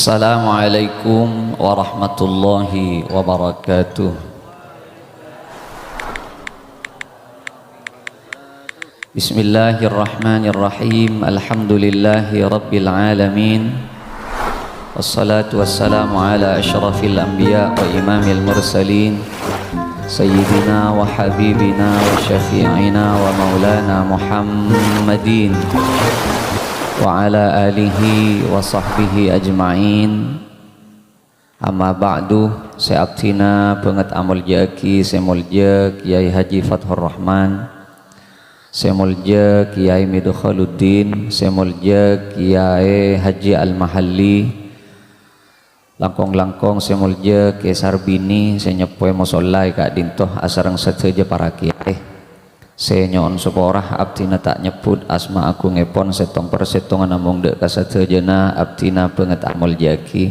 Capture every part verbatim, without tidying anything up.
Assalamualaikum warahmatullahi wabarakatuh. Bismillahirrahmanirrahim. Alhamdulillahi rabbil alamin. Wassalatu wassalamu ala asyrafil anbiya wa imamil mursalin, sayyidina wa habibina wa syafi'ina wa maulana Muhammadin, wa ala alihi wa sahbihi ajma'in. Amma ba'du, sè abdhina bângèt amoljâ'aghi sè moljâ Kyai Haji Fathur Rahman, sè moljâ Kyai Midkhaluddin, sè moljâ Kyai Haji Al-Mahalli, langkong-langkong sè moljâ Kyai Sarbini sè nyeppowè mosolla è ka'dinto asareng sadhâjâ para kyai. Sè nyo'on sapora abdhina ta' nyebbhut asma agungngèpon sèttong-persèttongan, namong dâ' ka sadhâjâna abdhina bângèt amoljâ'aghi.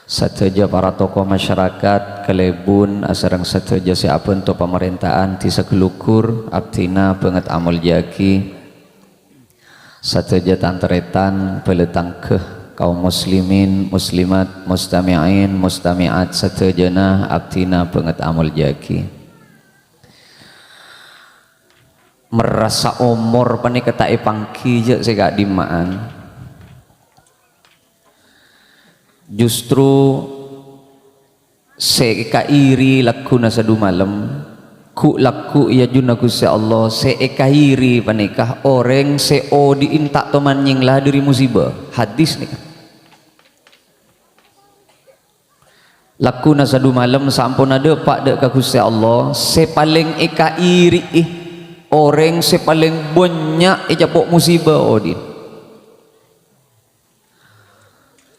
Sadhâjâ para tokoh masyarakat, kalèbun asareng sadhâjâ sè abhânto pamarènta'an dhisa Geluggur, abdhina bângèt amoljâ'aghi. Sadhâjâ tan-tarètan, bâlâ tangghâ, kaum muslimin, muslimat, mustami'in, mustami'at sadhâjâna, abdhina bângèt amoljâ'aghi. Merrassa omor panèka ta' èpangghi jâ' sè ka'dimma'an. Justru sè èkairi lagghuna sadumalem, ghu'-lagghu' è ajunna Ghustè Allah, sè èkairi panèka orèng sè odi'in ta' toman nyèngla dâri musiba. Hadis nèka. Lagghuna sadumalem sampon adhâpa' dâ' ka Ghustè Allah, sè palèng èkairi'i orèng sè palèng bânnya' ècapo' musiba odi'in.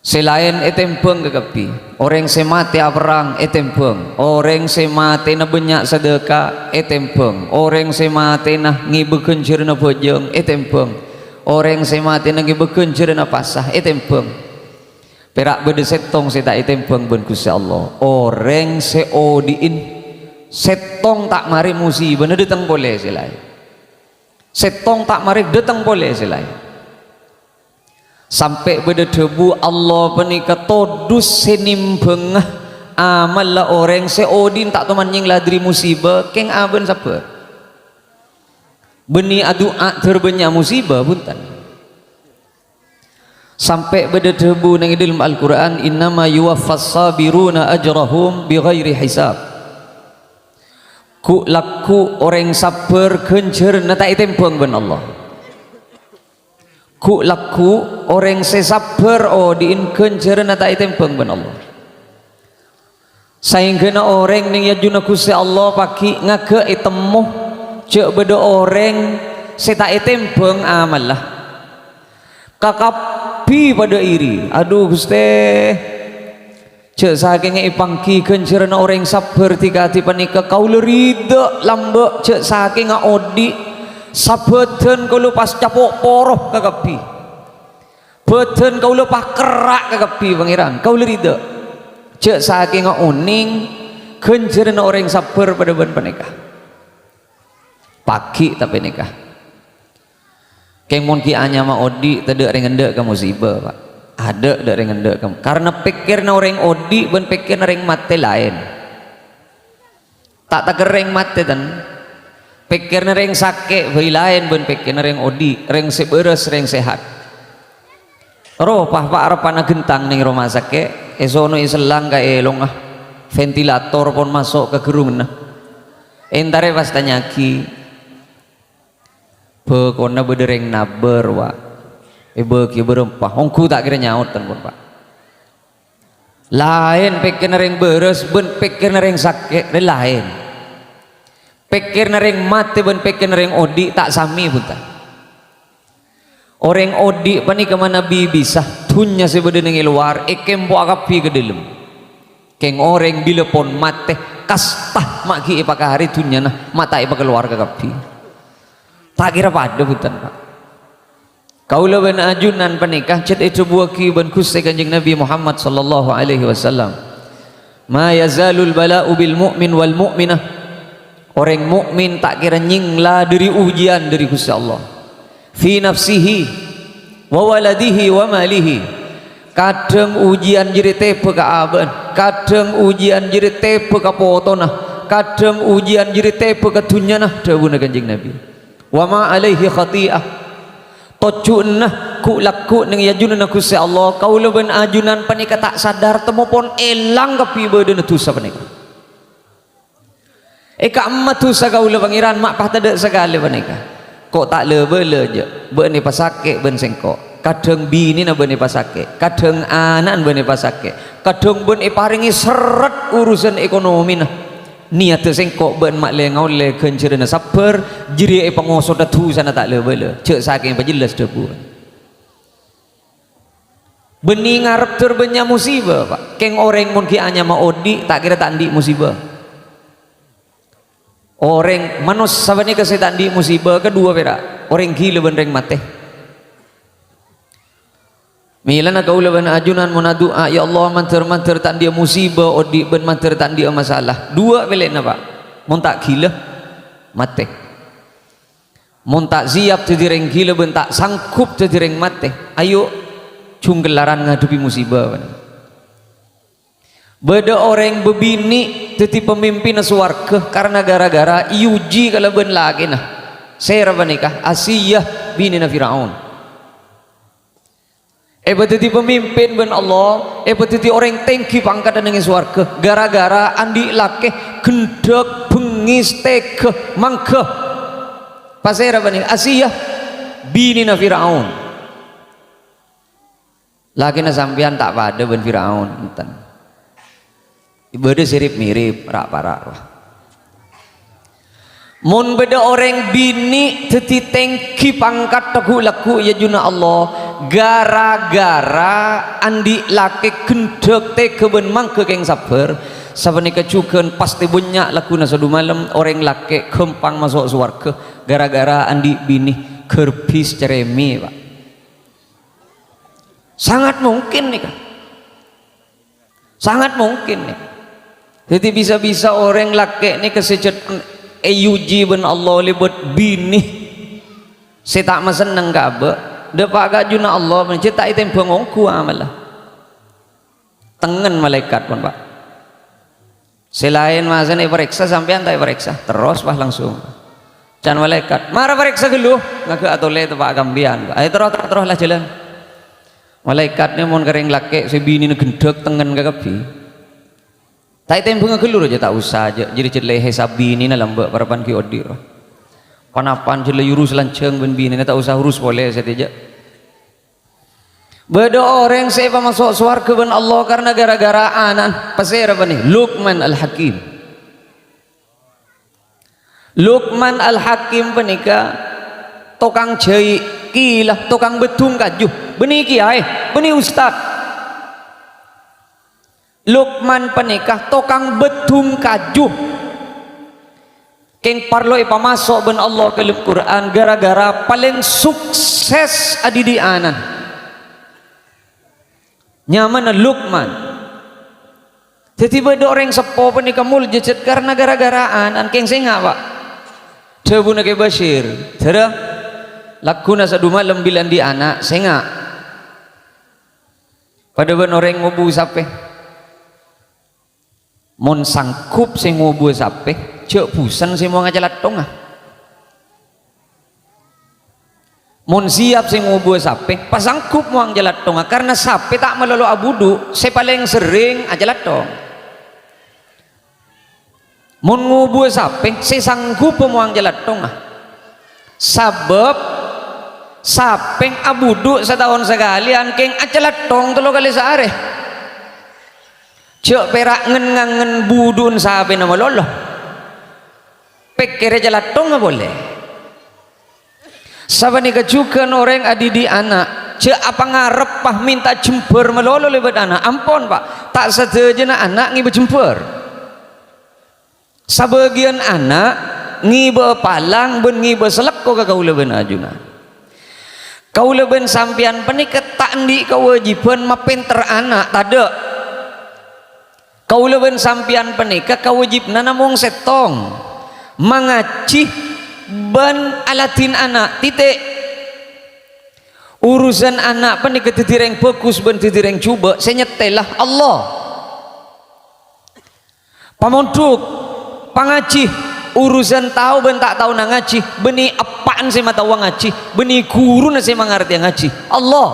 Sè laèn ètèmbhâng kakabbhi. Orèng sè matè aperrang ètèmbhâng. Orèng sè matèna bânnya' sadâka ètèmbhâng. Orèng sè matèna ngèbâ ghânjhârânna bhâjâng ètèmbhâng. Orèng sè matèna ngèbâ ghânjhârânna pasa ètèmbhâng. Pèra' bâdâ sèttong sè ta' ètèmbhâng bân Ghustè Allah. Orèng sè odi'in, sèttong ta' marè musibana dâteng polè sè laèn. Sèttong ta' marè dâteng polè sè laèn. Sampè' bâdâ dhâbu, Allah panèka todus sè nèmbhângnga amalla orèng sè odi'in ta' toman nyèngla dâri musiba, kèng abâ'na sabbhâr. Bânnè adu'a dâr bânnya' musiba, bhunten. Sampè' bâdâ dhâbu neng è dâlem Al-Qur'an, "Innama yuwaffas sabiruna ajrahum bighairi hisab." Ghu'-lagghu' orèng sabbhâr ghânjhârânna ta' ètèmbhâng bân Allah. Ghu'-lagghu' orèng sè sabbhâr odi'in ghânjhârânna ta' ètèmbhâng bân Allah. Saèngghâna orèng neng è ajunna Ghustè Allah paghi' ngaghâ' ètemmo jâ' bâdâ orèng sè ta' ètèmbhâng amalla. Kakabbhi padâ iri, "Adhu, Ghustè, jâ' sakèngnga èpangghi ghânjhârânna orèng sabbhâr dhikadhi panèka, kaulâ ridha lambâ' jâ' sakèngnga odi' sabâdân kaulâ pas capo' poro kakabbhi." Bâdân kaulâ pakerra' kakabbhi, Pangèran. Kaulâ ridha. Jâ' sakèngnga onèng ghânjhârânna orèng sabbhâr padâ bân panèka. Paghi' tapè nèka. Kèng mon ghi' anyama odi', tadâ' rèng endâ' ka musiba, Pa'. Adâ' dâ' rèng endâ' ka, karna pèkkèrna orèng odi' bân pèkkèrna rèng matè laèn. Ta' takerrèng matè, ten. Pèkkèrna rèng sakè' bhâi laèn bân pèkkèrna rèng odi', rèng sè bârâs, rèng sehat. Ropa pa'-rapanna ghentang neng roma sakè', èsono'i sellang ka èlongnga, ventilator pon maso' ka gherrungnga. Èntarè pas tanya'aghi, "Bâkona bâdâ rèng nabâr, wa'. Èbâghi bârâmpa?" Ongghu ta' kèra nyaot, ten, pon, Pa'. Laèn pèkkèrna rèng bârâs bân pèkkèrna rèng sakè', rè-, laèn. Pèkkèrna rèng matè bân pèkkèrna rèng odi' ta' samè, bhunten. Orèng odi' panèka manabi bisa dhunnya sè bâdâ neng è lowar èkempo'a kabbhi ka dâlem. Kèng orèng bilâ pon matè, kasta ma' ghi' èpakarè dhunnyana, ma' ta' èpakalowar kakabbhi. Ta' kèra padâ, bhunten, Pa'. Kaulâ bân ajunan panèka cè' èdhâbuwâghi bân Ghustè Kanjeng Nabi Muhammad sallallahu alaihi wasallam, "Ma yazalul bala'u bil mu'min wal mu'minah." Orèng mukmin ta' kèra nyèngla dâri ujiân dâri Ghustè Allah. "Fi nafsihi, wa waladihi, wa malihi." Kadhâng ujiyân jârèya tèbâ ka abâ'na, kadhâng ujiyân jârèya tèbâ ka potona, kadhâng ujiyân jârèya tèbâ ka dhunnyana, dhâbuna Kanjeng Nabi. "Wa ma alaihi khati'ah." Tojjhuna ghu'-lagghu' neng è ajunanna Ghustè Allah, kaulâ bân ajunan panèka ta' sadar, temmo pon èlang kabbhi bâdâna dhusa panèka. È ka'emma dhusa kaulâ Pangèran ma' pas tadâ' sakalè panèka. Ko' ta' la-bâlâ, jâ', bâ'na èpasakè' bân sèngko'. Kadhâng binèna bâ'na èpasakè', kadhâng ana'na bâ'na èpasakè', kadhâng bâ'na èparèngè serret urusan ekonomina. Niyaddhâ sèngko' bâ'na ma' lè-ngaollè ghânjhârânna sabbhâr, jârèya èpangosodhâ dhusana ta' la-bâlâ. Jâ' sakèng èpajellas dhâbu. Bânnè ngarep tor bânnya' musibâ, Pa'. Kèng orèng mon ghi' anyama odi', ta' kèra ta' andi' musibâ. Orèng manossa panèka sè ta' andi' musibâ, kaduwâ pèra', orèng ghilâ bân rèng matè. Mèlana kaulâ bân ajunan mon adu'a, "Ya Allah, mandhâr-mandhâr ta' andi'â musibâ odi' bân mandhâr ta' andi'â masalah." Duwâ' pèlèna, Pa'. Mon ta' ghilâ, matè. Mon ta' siyap dhâddhi rèng ghilâ bân ta' sanggup dhâddhi rèng matè, ayo jhungkellaran ngadhebbhi musibâ, Pa'. Bâdâ orèng bâbinè' dhâddhi pamimpinna sowarghâ karna ghârâ-ghârâ èuji kalabân lakèna. Sèra panèka? Asiyah, binèna Fir'aun. Èpadhâddhi pamimpin bân Allah, èpadhâddhi orèng tèngghi pangkaddhâ neng è sowarghâ, ghârâ-ghârâ andi' lakè ghendhâk, bengngès, tèghâ, mangghâ. Pasèra panèka? Asiyah, binèna Fir'aun. Lakèna sampèyan ta' padâ bân Fir'aun, enten. Bâdâ sè rèp-mèrèp, ra'-para', rowa. Mon bâdâ orèng binè' dhâddhi tèngghi pangkaddhâ ghu'-lagghu' è ajunanna Allah, ghârâ-ghârâ andi' lakè ghendhâk, tèghâ bân mangghâ kèng sabbhâr, sapanèka jhughân pastè bânnya' lagghuna sadhumalem orèng lakè ghâmpang maso' sowarghâ, ghârâ-ghârâ andi' binè' ghârbis cerèmè, Pa'. Sangat mungkin nèka. Sangat mungkin nèka. Dhâddhi bisa-bisa orèng lakè' nèka sè cè' èuji bân Allah lèbât binè sè ta' masenneng ka abâ', dâpa' ka ajunanna Allah, jâ' ta' ètèmbhâng ongghu amalla. Tengngen malaèkat pon, Pa'. Sè laèn masana èparèksa, sampèyan ta' èparèksa? Terros, wah, langsung. Can malaèkat, "Mara parèksa ghâllu, ngaghâ atolè teppa' ka sampèyan, Pa'. Ayo, terro, terro, terro, la jhâlân." Malaèkat nè mon ka rèng lakè' sè binèna ghendhâk tengngen kakabbhi. Ta' ètèmbhângnga ghâllu, jâ' ta' osa, jâ', jârèya jâ' la èhèsab binèna lambâ' parappa'na ghi' odi', rowa. Pan-apan jâ' la èurus lanjhâng bân binèna, ta' osa urus polè satèya, jâ'. Bâdâ orèng sè èpamaso' sowarghâ bân Allah karna ghârâ-ghârâ ana'na. Pasèra bânnè? Luqman Al-Hakim. Luqman Al-Hakim panèka tokang jhâi', kèla, tokang bâddhung kaju. Bânnè kèyaè, bânnè ustad. Luqman panèka tokang bâddhung kaju. Kèng parlo èpamaso' bân Allah ka dâlem Qur'an ghârâ-ghârâ palèng sukses adidik ana'na. Nyamana Luqman. Dhâddhi bâdâ orèng seppo panèka moljâ jâ' karna ghârâ-ghârâ ana'na. Kèng sènga', Pa'. Dhâbuna Kè Basyir, "Dârâ, lagghuna sadhumalem bilâ andi' ana', sènga'." Padâ bân orèng ngobu sapè. Mon sanggup sè ngobuwâ sapè, jâ' busen sè mowa ngacalatthongnga. Mon siyap sè ngobuwâ sapè, pas sanggup mowa ngacalatthongnga, karna sapè ta' malolo abudhu', sè palèng serrèng acalatthong. Mon ngobuwâ sapè, sè sanggup mowa ngacalatthongnga. Sabâb sapè abudhu' sataon sakalèyan, kèng acalatthong tello kalè saarè. Jâ' pèra' ngen-ngangen budhu'na sapèna malolo. Pèkkèrè calatthongnga polè. Sapanèka jhughân orèng adidik ana', jâ' apangareppa mènta jembhâr malolo lèbât ana'. Ampon, Pa', ta' sadhâjâna ana' ngèbâ jembhâr. Sabâgiyân ana' ngèbâ'â palang bân ngèbâ'â salekko ka kaulâ bân ajunan. Kaulâ bân sampèyan panèka ta' andi' kawâjibhân mapènter ana', tadâ'. Kaulâ bân sampèyan panèka kawâjibhânna namong sèttong, mangajhi bân aladhin ana', titik. Urusan ana' panèka dhâddhi rèng bhâghus bân dhâddhi rèng jhubâ', sè nyèttèla Allah. Pamondhuk, pangajhi, urusan tao bân ta' taona ngajhi, bânnè eppa'na sè mataowa ngajhi, bânnè ghuruna sè mangartèya ngajhi. Allah.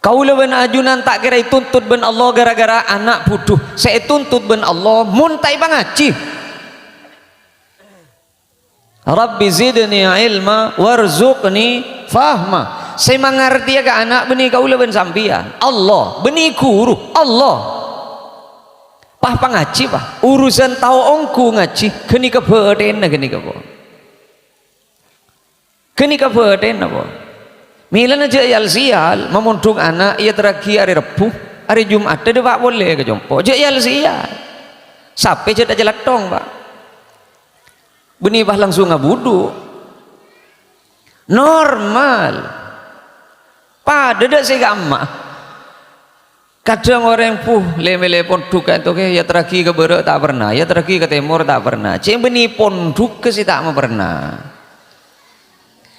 Kaulâ bân ajunan ta' kèra ètuntut bân Allah ghârâ-ghârâ ana' budhu. Sè ètuntut bân Allah mon ta' èpangajhi. "Rabbi zidni ilma warzuqni fahma." Sè mangartèya ka ana' bânnè kaulâ bân sampèyan. Allah, bânnè ghuru, Allah. Pas pangajhi, pas. Urusan tao ongghu ngajhi, ghânèka bâdhina ghânèka, pon. Ghânèka bâdhina, pon. Mèlana jhâ' yal-sèyal, mamondhuk ana' èyaterraghi arè Rebbhu, arè Jum'atta dâpa' polè ka compo'. Jhâ' yal-sèyal. Sapè jhât acalatthong, Pa'. Bânnè pas langsung abudhu. Normal. Padâ dâ' sè ka'emma. Kadhâng orèng, "Buh, lè-mèlè pondhuk ka'dinto kè, èyaterraghi ka bârâ' ta' perna, èyaterraghi ka tèmor ta' perna." Cè' bânnè pondhugghâ sè ta' maperna.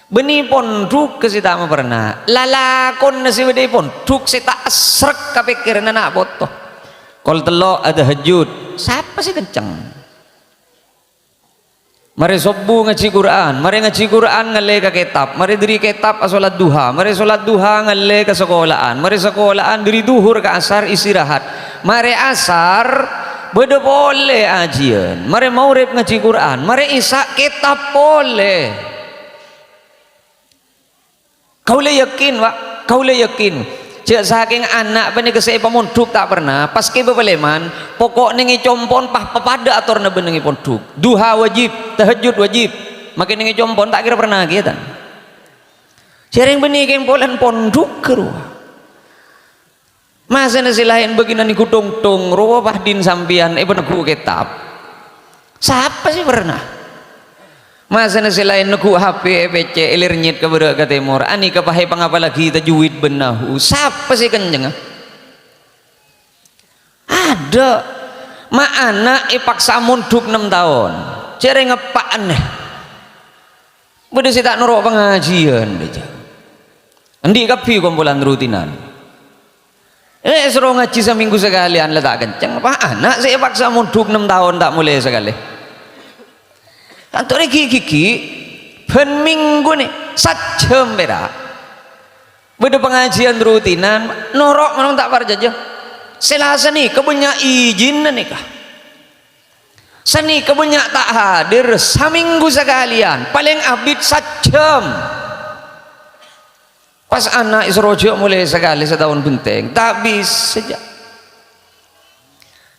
Bânnè pondhugghâ sè ta' maperna. Lalakonna sè bâdâ è pondhuk sè ta' èsrek ka pèkkèranna na' poto. Kol tello' atahajjud. Sapa sè kenceng? Marè sobbhu ngajhi Qur'an, marè ngajhi Qur'an ngallè ka kètab, marè dhâri kètab asolat duha, marè solat duha ngallè ka sakola'an, marè sakola'an dhâri dhuhur ka asar istirahat, marè asar bâdâ polè ajiyân, marè maghrib ngajhi Qur'an, marè isya kètab polè. Kaulâ yakin, Pa', kaulâ yakin, jhâ' sakèng ana' panèka sè èpamondhuk ta' perna, pas kèbâ palèman, pokok nèng è compo'na pas papadâ atorra bân nèng è pondhuk. Duha wajib, tahajjud wajib, makè nèng è compo'na ta' kèra perna kèya, tan. Jhârèng bânnè kèng polana pondhuk ghâruwa. Masana sè laèn bâgiyân nèngghu thong-thong, rowa pas dhin sampèyan èpanèghu kètab. Sapa sè perna? Masana sè laèn nèngghu H P èpècè' èlèr nyèt ka bârâ' ka tèmor, anèka pas èpangapallaghi tajwid bân nahu. Sapa sè kencengnga? Adâ'. Ma' ana' èpaksa mondhuk nem taon. Jhârèng eppa'na. Bâdâ sè ta' noro' pangajiyân, dâjâ. Andi' kabbhi kompolan rutinan. Eh, èsoro ngajhi samènggu sakalèyan la ta' kenceng, Pa', ana' sè èpaksa mondhuk nem taon ta' molè sakalè. Kanto rè ghi'-ghighi', bân mèngghuna sajjhâm pèra'. Bâdâ pangajiyân rutinan, noro' manontong ta' parcajâ. Sè la sanèka bânnya' ijinna nèka. Sanèka bânnya' ta' hadir samènggu sakalèyan, palèng abit sajjhâm. Pas ana' èsoro jhâ' molè sakalè sataon bhenteng, ta' bisa, jhâ'.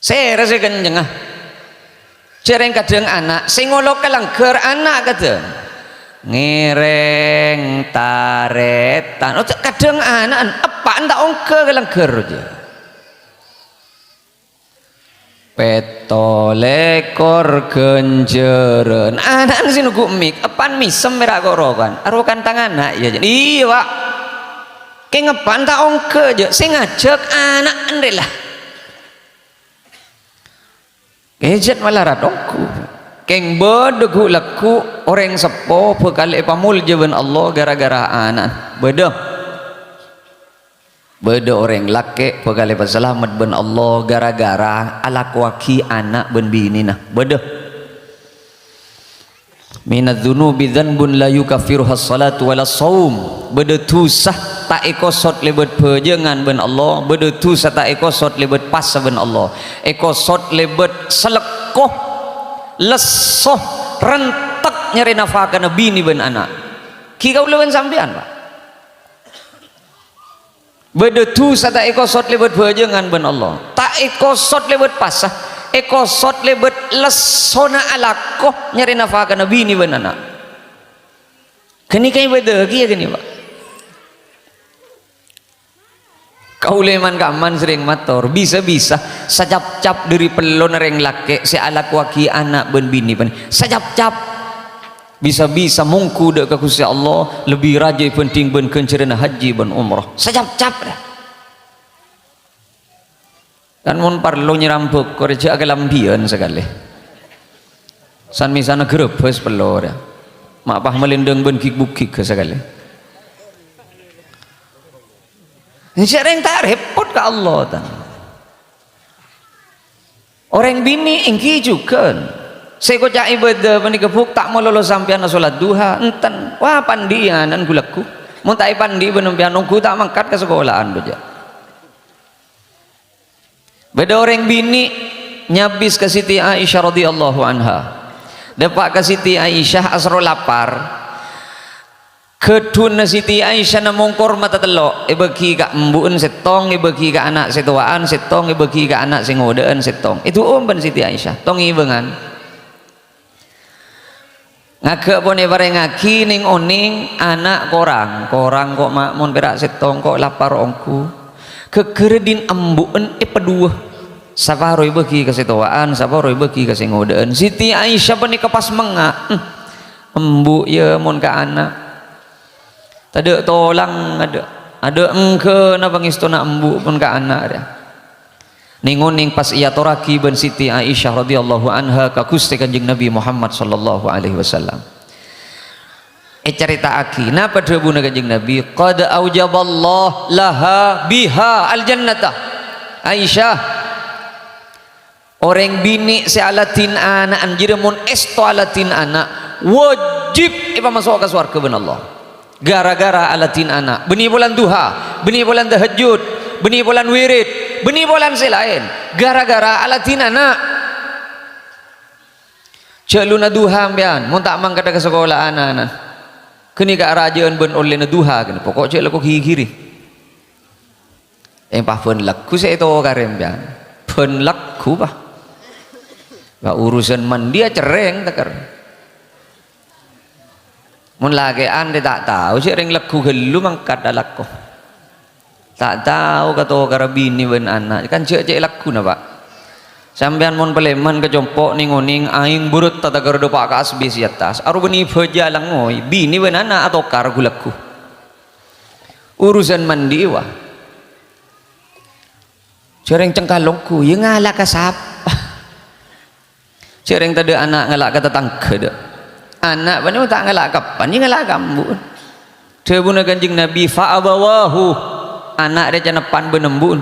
Sèra sè kencengnga? Jhârèng kadhâng ana' sè ngolok ka langghâr, ana' kadhâng ngèrèng tarètan. Oh, kadhâng ana'na, eppa'na ta' ongghâ ka langghâr, jhâ'. Pètto lèkor ghânjhârân. Ana'na sè nèggu' mik, eppa'na mèsem mèra ko' rokan. Arokan tang ana', iyâ, jhâ'. Iyâ, Pa'. Kèng eppa'na ta' ongghâ, jhâ'. Sè ngajhâk ana'na rè la. Kèjhât malarat ongghu. Kèng bâdâ ghu'-lagghu' orèng seppo bhâkal èpamoljâ bân Allah ghârâ-ghârâ ana'na. Bâdâ. Bâdâ orèng lakè' bhâkal èpasalamet bân Allah ghârâ-ghârâ alakowaghi ana' bân binèna. Bâdâ. "Minadz-dzunubi dzanbun la yukaffiruhas shalatu walas shaum." Bâdâ dhusa ta' èkosot lèbât bhâjângan bân Allah, bâdâ dhusa ta' èkosot lèbât pasa bân Allah. Èkosot lèbât salèkko, lesso, rèntek nyarè nafakana binè bân ana'. Ghi' kaulâ bân sampèyan, Pa'. Bâdâ dhusa ta' èkosot lèbât bhâjângan bân Allah. Ta' èkosot lèbât pasa, èkosot lèbât lessona alako nyarè nafakana binè bân ana'. Ghânèka èbâdâ kèya ghânèka, Pa'. Kaulâ man-kamman serrèng mator, bisa-bisa sacapcap dhâri pellona rèng lakè' sè alakowaghi ana' bân binè bân sacapcap. Bisa-bisa mongghu dâ' ka Ghustè Allah lebbi rajâ èbhânding bân ghânjhârânna hajji bân umrah. Sacapcap, dâ. Kan mon parlo nyèram bhâkor, jhâ' akalambhiyân sakalè. San-mèsanna ghârâbâs pello, dâ. Ma' pas malèndâng bân gig-bugigghâ sakalè. Sè rèng ta' rèpot ka Allah, ta. Orèng binè' èngghi jhughân. Sè èkoca' ibâdâ panèka, Bu', ta' malolo sampèyan asolat duha, enten. Wah, pandi'ân ghu-lagghu. Mon ta' èpandi'i bân sampèyan, ongghu ta' mangkat ka sakola'an, bâjâ. Bâdâ orèng binè' nyabis ka Siti Aisyah radhiyallahu anha. Dâpa' ka Siti Aisyah asoro lapar. Ghâdhuwânna Siti Aisyah namong korma tatello', èbâghi ka embu'en sèttong, èbâghi ka ana' sè towa'an sèttong, èbâghi ka ana' sè ngodâ'ân sèttong. Èdu'um bân Siti Aisyah, tong-ngèbângan. Ngaghâ' pon èparèngaghi nèng-onèng ana' korang. Korang ko' ma' mon pèra' sèttong, ko' lapar ongghu. Ghâgghârâ dhin embu'en èpadhuwâ. Saparo èbâghi ka sè towa'an, saparo èbâghi ka sè ngodâ'ân. Siti Aisyah panèka pas mengnga'. Hmm. Embu', yâ, mon ka ana'. Tadâ' tolang, adâ', adâ' engghâna pangèstona embu' mon ka ana', rèya. Nèng-onèng pas èyatorraghi bân Siti Aisyah radhiyallahu anha ka Ghustè Kanjeng Nabi Muhammad sallallahu alaihi wasallam. Ècarèta'aghi, napa dhâbuna Kanjeng Nabi? "Qad aujaballahu laha biha al-jannata." Aisyah, orèng binè' sè aladhin ana'na jârèya mon èsto aladhin ana', wajib èpamaso' ka sowarghâ bân Allah. Gara-gara aladhin ana', bânnè polana duha, bânnè polana tahajjud, bânnè polana wirid, bânnè polana sè laèn. Gara-gara aladhin ana'. Jhâ' lu naduha sampèyan, mon ta' mangkaddhâ ka sakola ana'na. Ghânèka arajâ'ân bân ollèna duha, ghânèka pokok jhâ' lako ghighiri. Èng pas bân lagghu sè ètokarè sampèyan. Bân lagghu, pas. Pas urusan mandiya cerrèng, tèkèr. Mon lakè'an rè ta' tao, jhâ' rèng lagghu ghâllu mangkat alako. Ta' tao katokara binè bân ana', kan jhâ' cè' lagghuna, Pa'. Sampèyan mon palèman ka compo' nèng-onèng aèng bârât ta' tèkèr dâpa' ka asbes è attas, arowa bânnè bhâjâ langngoy, binè bân ana' atokar ghu-lagghu. Urusan mandiya, wah. Jhâ' rèng cengkal longghu, yâ ngala' ka sapa? Jhâ' rèng tadâ' ana' ngala' ka tatangghâ, dâ'. Ana' bânnè ta' ngala' ka pan, yâ ngala' ka embu'. Dhâbuna Kanjeng Nabi, "Fa abawahu," ana' rè caneppan bân embu'en.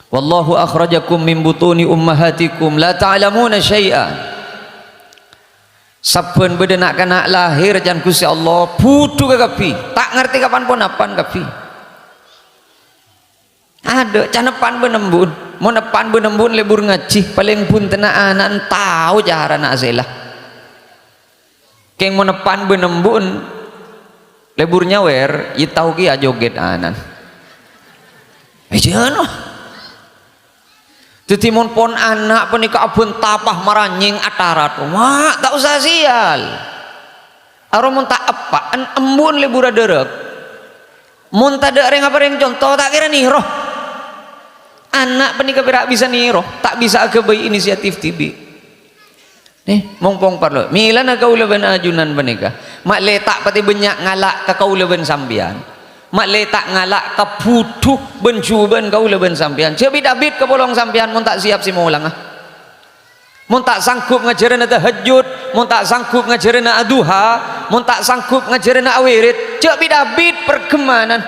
"Wallahu akhrajakum min butuni ummahatikum la ta'lamuna syai'a." Sabbhân bâdâ na'-kana' lahèr can Ghustè Allah, budhu kakabbhi, ta' ngartè kapan ponapan kabbhi. Adâ', caneppan bân embu'en. Mon eppan bân embu'en lebur ngajhi, palèng bhuntenna ana'en tao carana asèla. Kèng mon eppan bân embu'en lebur nyawèr, yâ tao kèya ajogèt ana'en. Èjhâno. Dhâddhi mon pon ana' panèka abhânta pas maranyèng atarat, wa, ta' osa sèyal. Arowa mon ta' eppa'en embu'en lebur adârâk. Mon tadâ' rèng aparèng conto, ta' kèra nèro. Ana' panèka pèra' bisa nèro, ta' bisa aghâbây inisiatif dhibi'. Nè, mompong parlo. Mèlana kaulâ bân ajunan panèka. Ma' lè ta' patè bânnya' ngala' ka kaulâ bân sampèyan. Ma' lè ta' ngala' ka budhu bân jhubâ'ân kaulâ bân sampèyan. Jhâ' bit-abit ka polong sampèyan mon ta' sèyap sè molanga. Mon ta' sanggup ngajhârâna tahajjud, mon ta' sanggup ngajhârâna aduha, mon ta' sanggup ngajhârâna awirid, jhâ' bit-abit parghâmmanan.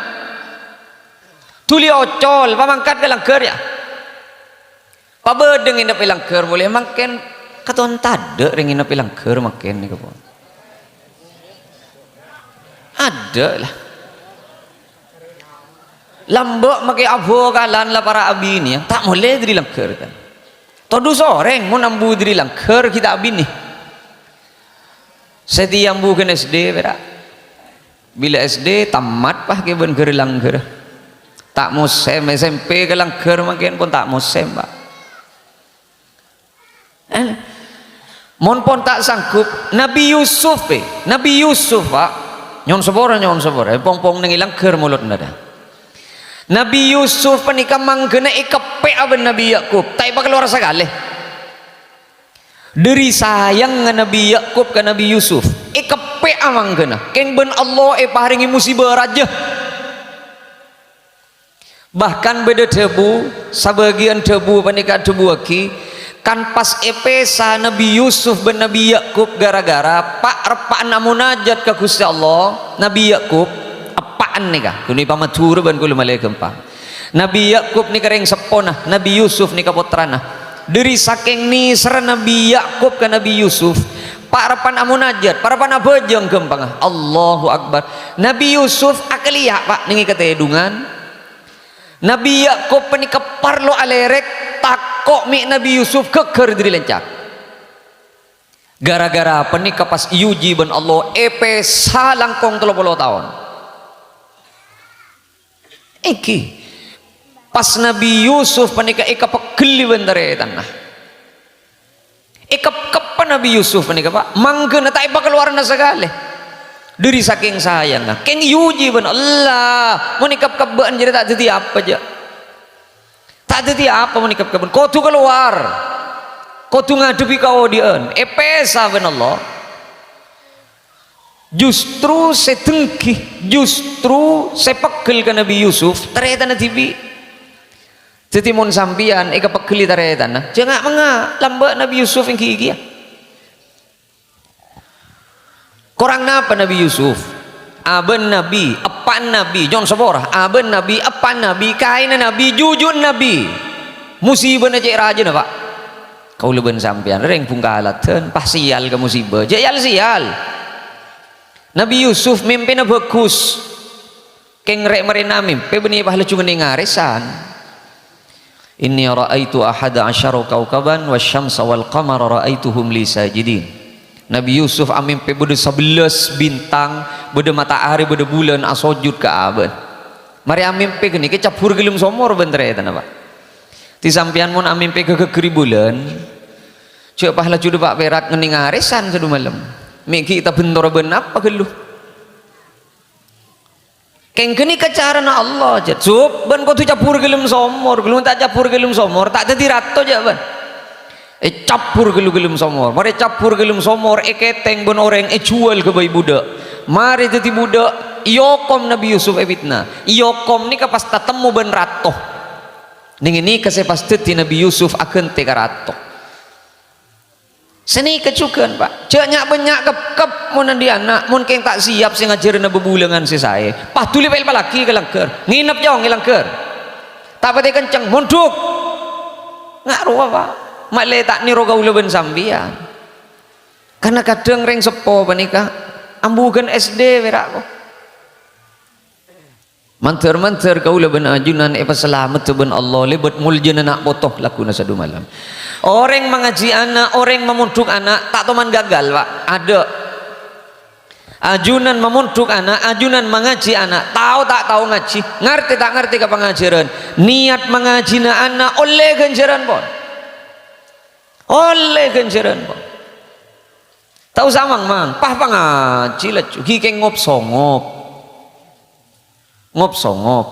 Dhuli ocol, pamangkat ka langghâr, yâ. Pabâdâ ngènep è langghâr polè, mangkèn katon tadâ' rèng ngènep è langghâr mangkèn nèka, pon. Adâ', la. Lambâ' makè abhâkalan la para' abinèyan, ta' molè dâri langghâr, kan. Todus orèng mon ambu dâri langghâr ghi' ta' abinè. Satèya ambu ghân S D pèra'. Bilâ S D tamat, pas, kèbân ghâr-langghâr. Ta' mosèm, S M P ka langghâr mangkèn pon ta' mosèm, Pa'. Eh, mon pon ta' sanggup, Nabi Yusuf, eh, Nabi Yusuf, Pa'. Nyo'on sapora, nyo'on sapora. Eh, pong-pong neng è langghâr molodhâ, dâ. Nabi Yusuf panèka mangghâna èkeppè'a bân Nabi Yakub, ta' èpakalowar sakalè. Dâri sayangnga Nabi Yakub ka Nabi Yusuf, èkeppè'a mangghâna, kèng bân Allah èparèngè musibâ rajâ. Bahkan bâdâ dhâbu, sabâgiyân dhâbu panèka adhâbuwâghi, kan pas èpèsa Nabi Yusuf bân Nabi Yakub ghârâ-ghârâ pa'-reppa'na amonajat ka Ghustè Allah, Nabi Yakub, Pa'en nèka, ghun èpamadhurâ bân kaulâ malè ghâmpang. Nabbhi Yakub nèka rèng seppona, Nabbhi Yusuf nèka pottrana. Dhâri sakèng nèserra Nabbhi Yakub ka Nabbhi Yusuf, parappa'na amonajat, parappa'na abhâjâng ghâmpangnga. Allahu Akbar. Nabbhi Yusuf akalèya', Pak, nèng è katèdhungan. Nabbhi Yakub panèka parlo alèrèk, tako' mè' Nabbhi Yusuf ghâgghâr dhâri lèncak. Ghârâ-ghârâ panèka pas èuji bân Allah, èpèsa langkong tello polo taon. Èngghi, pas Nabbhi Yusuf panèka èkapegghellè bân tarètanna. Èkepkeppè Nabbhi Yusuf panèka, Pak, mangghâna ta' èpakalowarana sakalè. Dhâri sakèng sayangnga, kèng èuji bân Allah, mon èkepkeppè bâ'na jârèya ta' dhâddhi apa, jâ'? Ta' dhâddhi apa mon èkepkeppè bâ'na. Kodhu kalowar. Kodhu ngadhebbhi kaodi'ân. Èpèsa bân Allah. Justru sè dengghi, justru sè pegghel ka Nabbhi Yusuf, tarètanna dhibi'. Dhâddhi mon sampèyan èkapegghellè tarètanna, jhâ' nga'-manga', lambâ' Nabbhi Yusuf èngghi kèya. Korang napa Nabbhi Yusuf? Abâ'na nabbhi, eppa'na nabbhi, nyo'on sapora. Abâ'na nabbhi, eppa'na nabbhi, kaènna nabbhi, juju'na nabbhi. Musibâna cè' rajâna, Pak. Kaulâ bân sampèyan, rèng Bhungkaladan, pas sèyal ka musibâ. Jhâ' yal-sèyal. Nabbhi Yusuf mèmpèna bhâghus. Kèng rè'-marè'na amèmpè bânnè pas laju ngennèng arèsan. "Inni ra'aitu ahada asyara kaukaban wasyamsa wal qamara ra'aituhum li sajidin." Nabbhi Yusuf amèmpè bâdâ sabellâs bintang, bâdâ matahari, bâdâ bulân asojud ka abâ'na. Marè amèmpè ghânèka cabbhur ghâlem somor bân tarètanna, Pak. Dhâddhi sampèyan mon amèmpè ghâghâgghâri bulân, jhâ' pas laju dâpa' pèrak ngennèng arèsan sadhumalem. Mè' ghi' tabendora bân apa ghâllu? Kèng ghânèka carana Allah, jhât. Sop, bân kodhu cabbhur ghâlem somor. Ghâllu mon ta' cabbhur ghâlem somor, ta' dhâddhi rato, jhâ' bân. Ècabbhur ghâllu ghâlem somor. Marè cabbhur ghâlem somor, èkètèng bân orèng, èjhuwâl ghâbây budhâk. Marè dhâddhi budhâk, èokom Nabbhi Yusuf èpitna. Èokom nèka pas tatemmo bân rato. Nèng-nèng ka sè pas dhâddhi Nabbhi Yusuf aghântè ka rato. Sanèka jhughân, Pak. Jhâ' nya'-bânnya' kep-kep mon andi' ana', mon kèng ta' siap sè ngajhârâna bhâbhulângan sè saè. Pas dhuli pèl-pèllaghi ka langghâr. Ngènep cong è langghâr. Ta' patè kenceng, mondhuk. Nga' rowa, Pak. Ma'lè ta' nèro kaulâ bân sampèyan. Karna kadhâng rèng seppo panèka ambu ghân S D pèra', ko. Mandhâr-mandhâr kaulâ bân ajunan èpasalameddhâ bân Allah lèbât moljâna na' poto lagghuna sadhumalem. Orèng mangajhi ana', orèng mamondhuk ana', ta' toman gagal, Pak. Adâ'. Ajunan mamondhuk ana', ajunan mangajhi ana', tao ta' tao ngajhi, ngartè ta' ngartè ka pangajhârân, niyat mangajhina ana' ollè ghânjhârân, pon. Ollè ghânjhârân, pon. Ta' osa mang-mang, pas pangajhi laju, ghi' kèng ngop-songop. Ngop-songop.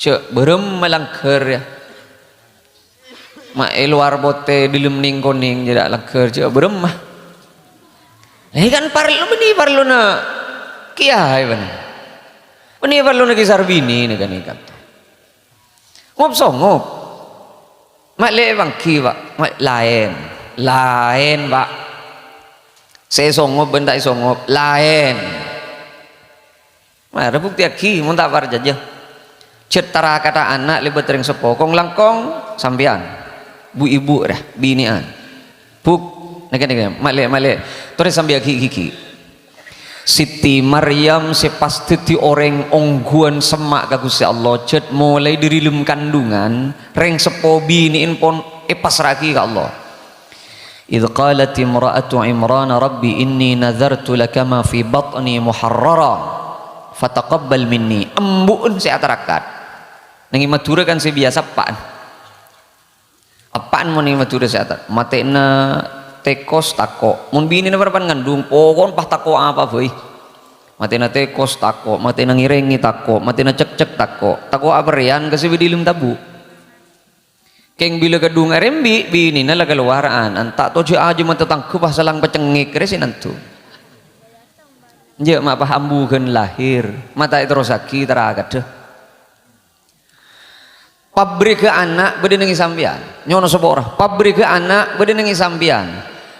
Jhâ' bârâmma langghâr, yâ. Ma' è lowar potè, dâlem nèng-konèng, jârâ' langghâr, jhâ' bârâmma. Lè kan parlo, bânnè parlona kèyaè, bânnè. Bânnè parlona kè sarbinè nèka-nèka. Ngop-songop. Ma'lè èpangghi, Pak. Ma' laèn. Laèn, Pak. Sè èsongop bân ta' èsongop, laèn. Mara buktèyaghi, mon ta' parcajâ. Jhât tarakata ana' lèbât rèng seppo, kong-langkong sampèyan. Bu-ibu, rè, binè'an. Buk, nèka, nèka, ma'lè, ma'lè. Torè sampèyan ghi'-ghi'. Siti Maryam sè pas dhâddhi orèng ongghuwân semma' ka Ghustè Allah, jhât molaè dhâri lem kandungan, rèng seppo binè'en pon èpassra'aghi ka Allah. "Idz qalat imra'atu Imran, 'Rabbi inni nadzartu laka ma fi batni muharrara, fataqabbal minni.'" Embu'en sè atarakat. Nèng è Madhurâ kan sè biyasa eppa'en. Eppa'en mon è Madhurâ sè atar-, matèna tèkos tako'. Mon binèna parappa'en ngandung, pokokna pas tako' apa bhâi. Matèna tèkos tako', matèna ngèrèngè tako', matèna cekcek tako'. Tako' apa rèyan ka sè bâdâ è dâlem tabu'. Kèng bilâ kadhung arembi', binèna la kalowara'an. Anta' tojjhâ' ajâ man tatangghâ pas salang pacengngèk rè sè nandung. Enjâ' ma' pas ambu ghân lahir, ma' ta' èterrossaghi tarakaddhâ. Pabrigghâ ana' bâdâ nèng è sampèyan. Nyo'ona sapora. Pabrigghâ ana' bâdâ nèng è sampèyan.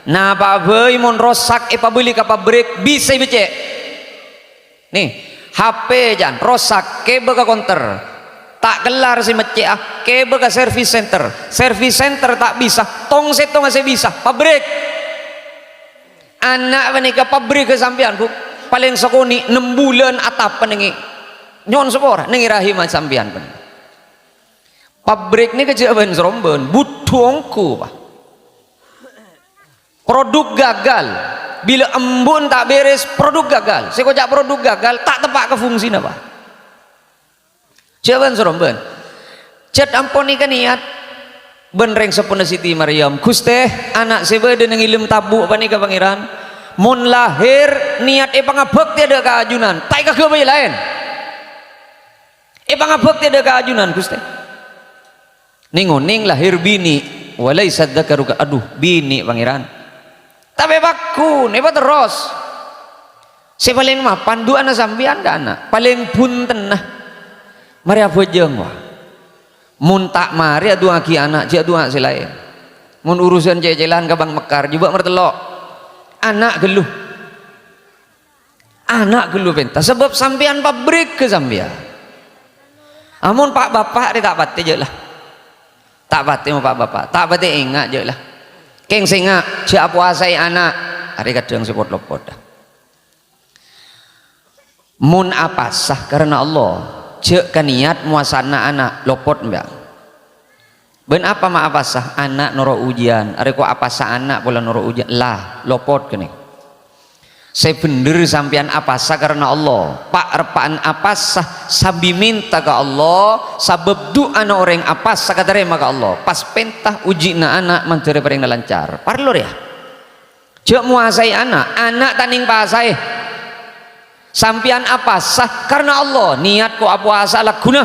Napa'a bhâi mon rosak èpabâli ka pabrik, bisa èbhâcè'. Nè, H P jhân rosak, kèbâ ka konter. Ta' kellar sè meccè'a, kèbâ ka service center. Service center ta' bisa, tong-sèttongnga sè bisa, pabrik. Ana' panèka pabrikka sampèyan, Bu. Palèng sakonè' nem bulân atap nèngè. Nyo'on sapora, nèngè rahimma sampèyan panèka. Pabrik nèka jhâ' bân-sarombân, budhu ongghu, Pa'. Produk gagal. Bilâ embu'na ta' bèrès, produk gagal. Sè èkoca' produk gagal, ta' teppa' ka fungsina, Pa'. Jhâ' bân-sarombân. Jhât ampon nèka niyat bân rèng seppona Siti Maryam, "Ghustè, ana' sè bâdâ neng è lem tabu' panèka, Pangèran, mon lahèr niyat èpangabhâktè dâ' ka ajunan, ta' èkaghâbây laèn. Èpangabhâktè dâ' ka ajunan, Ghustè." Neng-oneng lahèr binè', "Wa laisa dzakaru ka-," adhu, binè', Pangèran. Tapè pagghun, èpaterros. Sè palèng mapan du'ana sampèyan ka ana', palèng bhuntenna. Marè abhâjâng, wah. Mon ta' marè adu'aaghi ana', jhâ' adu'a sè laèn. Mon urusan cècèlan ka Bank Mekar, jhubâ' martello'. Ana' ghâllu. Ana' ghâllu pènta, sabâb sampèyan pabrikka sampèyan. Amon pa'-bapa' rè ta' patè jhâ' la. Ta' patè mon pa'-bapa', ta' patè enga' jhâ' la. Kèng sènga', jhâ' apowasaè ana', arè kadhâng sè pot-lopot. Mon apasa karana Allah, jhâ' ka niyat mowasana ana', lopot, mbak. Bân apa ma' apasa? Ana' noro' ujian. Arè ko' apasa ana' pola noro' ujian. La, lopot kènè. Sè bhendher sampèyan apasa karana Allah. Pa'-reppa'an apasa sambi mènta ka Allah, sabâb du'ana orèng apasa katarèma ka Allah. Pas pènta ujina ana' mandhâr èparèngana lancar. Parlo rèya. Jhâ' mowasaè ana', ana' ta' nèng pasaè. Sampèyan apasa karana Allah, niyat ko' apowasa lagghuna.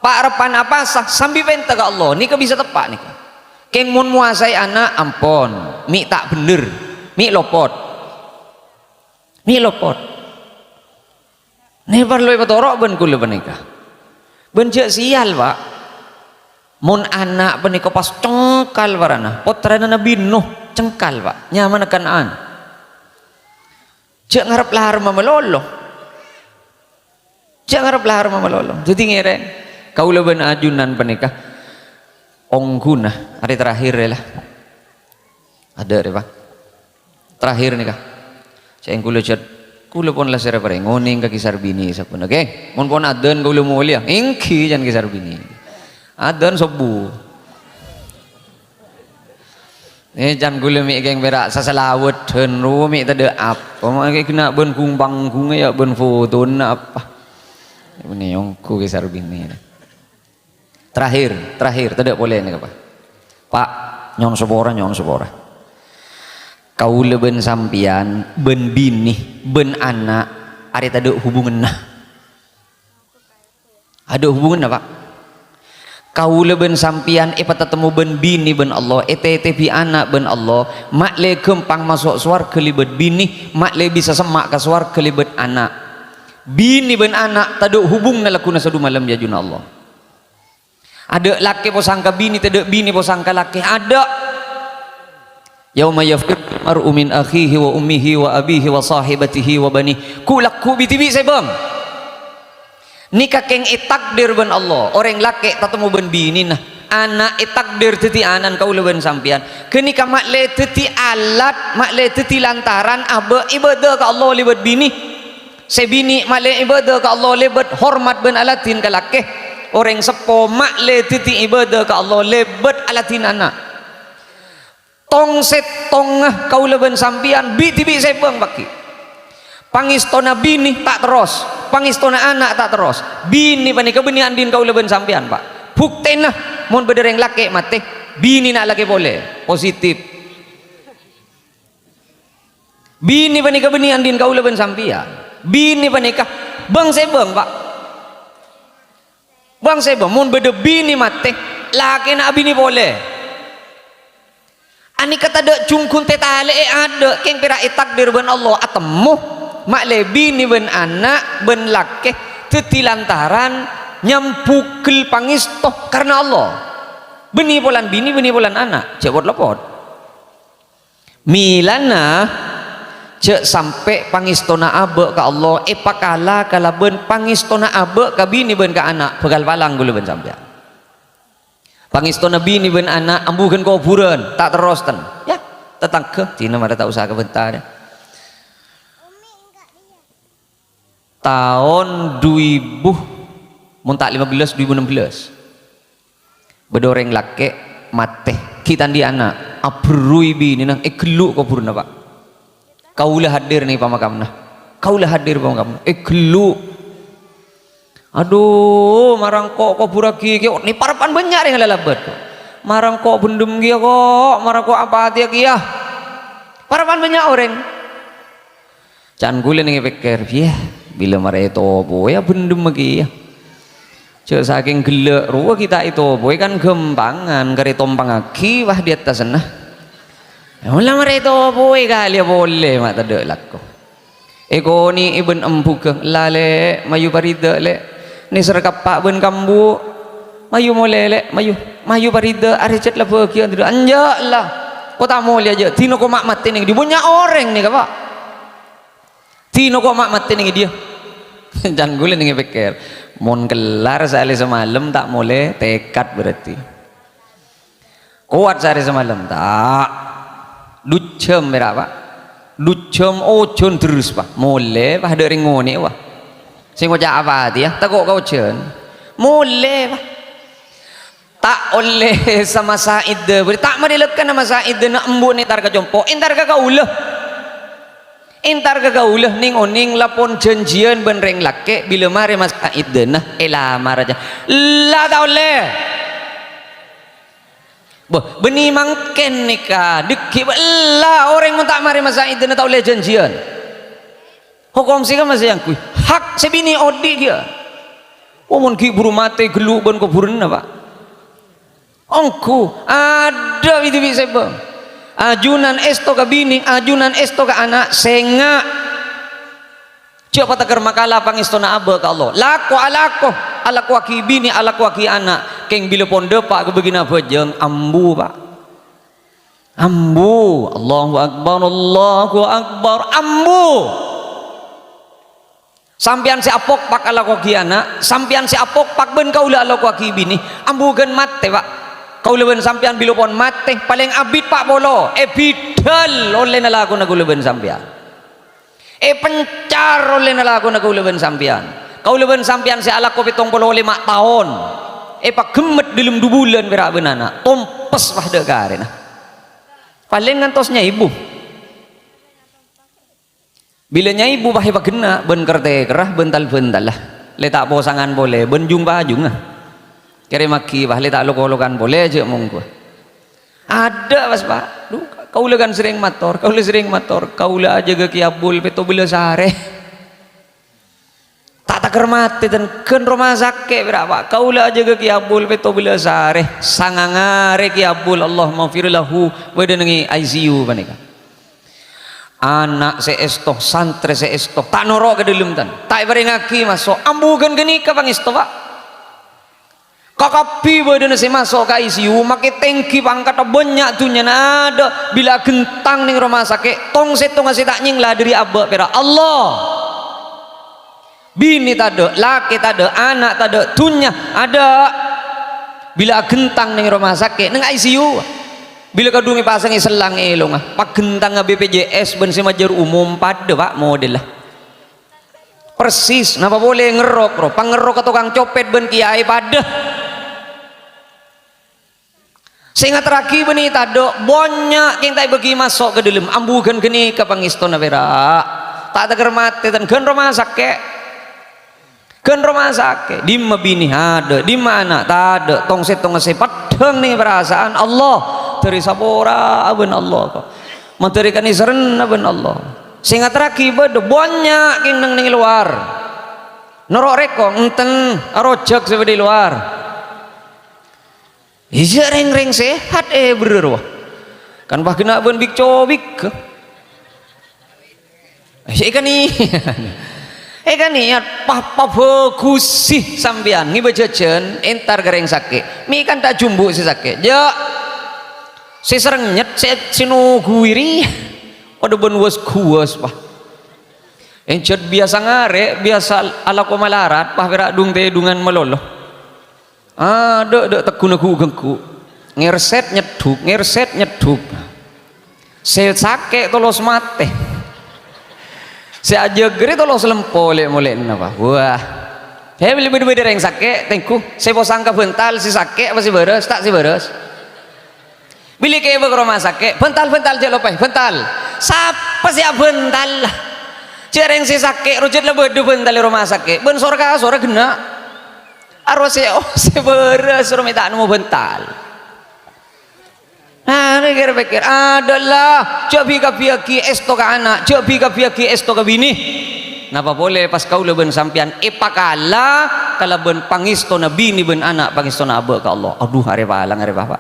Pa'-reppa'an apasa sambi pènta ka Allah, nèka bisa teppa' nèka. Kèng mon mowasaè ana', ampon, mè' ta' bhendher, mè' lopot. Mè' lopot. Nè parlo èpatoro' bân kaulâ panèka. Bân jhâ' sèyal, Pa'. Mon ana' panèka pas cengkal parana, pottrana Nabbhi Nuh, cengkal, Pa'. Nyamana Kan'an. Jhâ' ngarep laremma malolo. Jhâ' ngarep laremma malolo. Dhâddhi ngèrèng, kaulâ bân ajunan panèka ongghuna, arè terakhir, yâ, la. Adâ' rè, Pa'. Terakhir nèka. Sèngghâ kaulâ jhât, kaulâ pon la sèra parèng, ngonèng ka Kè Sarbini sabbhân, oke? Mon pon adzan kaulâ molèya, èngghi can Kè Sarbini. Adzan sobbhu. Eh, can kaulâ mè' kèng pèra' sasalawedhân, ro mè' tadâ' apa, mangkè kèna bân gung-panggungnga yâ bân fotona apa. Mènè ongghu Kè Sarbini. Terakhir, terakhir, tadâ' polè nèka, Pa'. Pa', nyo'on sapora, nyo'on sapora. Kaulâ bân sampèyan, bân binè, bân ana', arè tadâ' hubunganna. Adâ' hubunganna, Pa'. Kaulâ bân sampèyan èpatatemmo bân binè bân Allah, ètètèbhi ana' bân Allah, ma'lè ghâmpang maso' sowarghâ lèbât binè, ma'lè bisa semma' ka sowarghâ lèbât ana'. Binè bân ana' tadâ' hubunganna lagghuna sadumalem è ajunan Allah. Adâ' lakè posang ka binè, tadâ' binè posang ka lakè. Adâ'. "Yauma yafirrul mar'u min akhihi wa ummihi wa abihi wa sahibatihi wa banih." Ghu-lagghu' bi-dhibi' sèbâng. Nèka kèng ètakdir bân Allah. Orèng lakè' tatemmo bân binèna. Ana' ètakdir dhâddhi ana'na kaulâ bân sampèyan. Ghânèka ma'lè dhâddhi alat, ma'lè dhâddhi lantaran abâ' ibâdâ ka Allah lèbât binè. Sè binè ma'lè ibâdâ ka Allah lèbât hormat bân aladhin ka lakè. Orèng seppo ma'lè dhâddhi ibâdâ ka Allah lèbât aladhin ana'. Tong-sèttongnga kaulâ bân sampèyan bi-dhibi' sèbâng paghi'. Pangèstona binè ta' terros, pangèstona ana' ta' terros. Binè panèka bânnè andi'na kaulâ bân sampèyan, Pa'. Buktèna, mon bâdâ rèng lakè' matè, binèna alakè polè. Positif. Binè panèka bânnè andi'na kaulâ bân sampèyan. Binè panèka bâng-sèbâng, Pa'. Bâng-sèbâng, mon bâdâ binè matè, lakèna abinè polè. Anèka tadâ' jhungghun tè-talè'è adâ', kèng pèra' ètakdir bân Allah atemmo. Ma'lè binè bân ana' bân lakè dhâddhi lantaran nyambhughâl pangèsto karna Allah. Bânnè polana binè, bânnè polana ana', jhâ' pot-lopot. Mèlana Jhâ' sampè' pangèstona abâ' ka Allah èpakala kalabân pangèstona abâ' ka binè bân ka ana', bhâkal palang kaulâ bân sampèyan. Pangèstona binè bân ana' ambu ghân kobhurân, ta' terros ten. Ya, tatangghâ, dinah marè ta' osa kabânta, ya. Taon du èbu, mon ta' lèma bellâs, du èbu ennem bellâs. Bâdâ orèng lakè' matè, ghi' ta' andi' ana', aberruy binèna, èghellu' kobhurânna, Pa'. Kaulâ hadir neng pamakamna. Kaulâ hadir pamakamna. Èghellu'. Adhu, mara engko' kobhurraghi kèya, nè parappa'na bânnya' orèng alalabât. Mara engko' bhendhem kèya, ko', mara engko' apatèya kèya. Parappa'na bânnya' orèng. Can kaulâ neng èpèkkèr, "Iyâ, bilâ marè ètobâi abhendhem kèya. Jhâ' sakèng ghellâ' rowa ghi' ta' ètobâi kan ghâmpangan, karè tompangngaghi, wah, di attasna. Mola marè ètobâi kalèya polè, ma' tadâ' lako." Èkonè'è bân embughâ, "Ella, Lè', mayu parida', Lè'. Nèser kappa' bân kambu'. Mayu molè, Lè', mayu. Mayu parida', arè jhât la bâgiyân tadâ'." "Enjâ', la. Ko' ta' molèya jhâ'. Dinah ko' ma' matè neng dhi'. Bânnya' orèng nèka, Pa'. Dinah ko' ma' matè neng dhi'." Can kaulâ neng èpèkkèr, "Mon kellar saarè samalem ta' molè, tekad berarti." Kowat saarè samalem? Ta'. Du jhâm pèra', Pa'? Du jhâm ojhân terros, Pa'. Molè, Pa', dâ' rèng ngonè'è, Pa'. Sè ngoca' apatèya, tako' ka ojhân. Molè, Pa'. Ta' ollè samasa iddah, berarti ta' marè lekana masa iddahna embu' nèntar ka compo', èntar ka kaulâ. Èntar ka kaulâ, nèng-onèng la pon janjiyân bân rèng lakè', bilâ marè masa iddahna èlamar jâ. Ella, ta' ollè. Bâh, bânnè mangkèn nèka, dhâggi' bâ-, ella, orèng mon ta' marè masa iddahna ta' ollè janjiyân. Hokom sè kamma sè angghuy? Hak sè binè' odi' kèya. Oh, mon ghi' buru matè ghellu' bân kobhurânna, Pa'. Ongghu, adâ' bi-, dhibi' sèbâng. Ajunan èsto ka binè, ajunan èsto ka ana', sènga'. Jhâ' patagher makala pangèstona abâ' ka Allah. Lako, alako, alakowaghi binè, alakowaghi ana'. Kèng bilâ pon dâpa' ka bâgiyânna abhâjâng, ambu, Pa'. Ambu. Allahu Akbar, Allahu Akbar, ambu. Sampèyan sè apokpak alakowaghi ana', sampèyan sè apokpak bân kaulâ alakowaghi binè, ambu ghân matè, Pa'. Kaulâ bân sampèyan bilâ pon matè, palèng abit pa' polo, èbidhâl ollèna lakona kaulâ bân sampèyan. Èpencar ollèna lakona kaulâ bân sampèyan. Kaulâ bân sampèyan sè alako pèttong polo lèma taon, èpaghemmet dâlem du bulân pèra' bân ana', tompes, Pa', dâ' karèna. Palèng ngantos nyaibu. Bilâ nyaibu, Pa', èpaghenna' bân kèr-tèkèrra, bân tal-bântalla. Lè ta' posangan polè, bân jung-pajungnga. Kèrèmaghi, Pa', lè ta' lok-olokan polè, jhâ' mongghu. Adâ', pas, Pa'. Dhu, kaulâ kan serrèng mator, kaulâ serrèng mator, kaulâ ajâgâ Kè Abul pètto bellâs arè. Ta' tagher matè, ten, ghân roma sakè', pèra', Pa'. Kaulâ ajâgâ Kè Abul pètto bellâs arè, sangang arè Kè Abul, Allahummaghfir lahu, bâdâ neng I C U panèka. Ana' sè èsto, santrè sè èsto, ta' noro' ka dâlem, ten. Ta' èparèngaghi maso', ambu ghân ghânèka pangèsto, Pa'. Kakabbhi bâdâna sè maso' ka I C U, makè tèngghi pangkaddhâ, bânnya' dhunnyana adâ', bilâ aghentang neng roma sakè', tong-sèttongnga sè ta' nyèngla dâri abâ' pèra', Allah. Binè tadâ', lakè tadâ', ana' tadâ', dhunnya adâ'. Bilâ aghentang neng roma sakè', neng I C U. Bilâ kadhung èpasangè sellang è èlongnga, paghentangnga B P J S bân sè majâr umum padâ, Pa', modella. Persis, napa polè ngerrok, ro? Pangerrokka tokang copèt bân kèyaè padâ. Sè ngaterraghi bânnè tadâ', bânnya' kèng ta' èbâghi maso' ka dâlem, ambu ghân ghânèka pangèstona pèra'. Ta' tagher matè, ten, ghân roma sakè'. Ghân roma sakè', dimma binè adâ', dimma ana' tadâ', tong-sèttongnga sè peddhâng neng parasaan Allah, dâri sapora'a bân Allah, ko'. Mandhâri kanèserranna bân Allah. Sè ngaterraghi bâdâ, bânnya' kèng neng, neng lowar. Noro' rèko, enten, arojhâk sè bâdâ è lowar. Iyâ, rèng-rèng sehat, eh, bherrâ rowa. Kan pas ghenna' bân bik-cobik. Eh, èkanè-, èkanèyat, pa-, pabhâghusi sampèyan ngèbâ jhâjhân, entar ka rèng sakè'. Mè' kan ta' jumbu' sè sakè'. Jhâ'. Sè serrèng nyèt, sè, sè noghuwi rèya. Padâ bân was-guwas, Pa'. Enjâ' biyasa ngarè', biyasa alako malarat, Pa', pèra' dung-tèdungan malolo. Adâ'-adâ' tegghuna ghu'-ghengghu'. Ngèrsèt nyeddhuk, ngèrsèt nyeddhuk. Sè sakè' tolos matè. Sè ajâgârè tolos lempo lè'-molè'na, Pa'. Wah. He, bilâ bâdâ-bâdâ rèng sakè', tèngghu. Sè posang ka bhântal, sè sakè' apa sè bârâs? Ta' sè bârâs. Bilâ kèbâ ka roma sakè', "Bhântal, bhântal, jhâ' loppaè, bhântal." Sapa sè abhântal? Jhâ' rèng sè sakè', rojhât la bâdâ bhântal è roma sakè'. Bân sor-kasor ghenna'. Aro sè, oh, sè bârâs, ro mè' ta' nemmo bhântal. Nah, pèkkèr-pèkkèr, adâ' la, jhâ' bi-kabbhiyâghi èsto ka ana', jhâ' bi-kabbhiyâghi èsto ka binè. Napa polè pas kaulâ bân sampèyan èpakala kalabân pangèstona binè bân ana', pangèstona abâ' ka Allah. Adhu, arè palang, arè bapa'.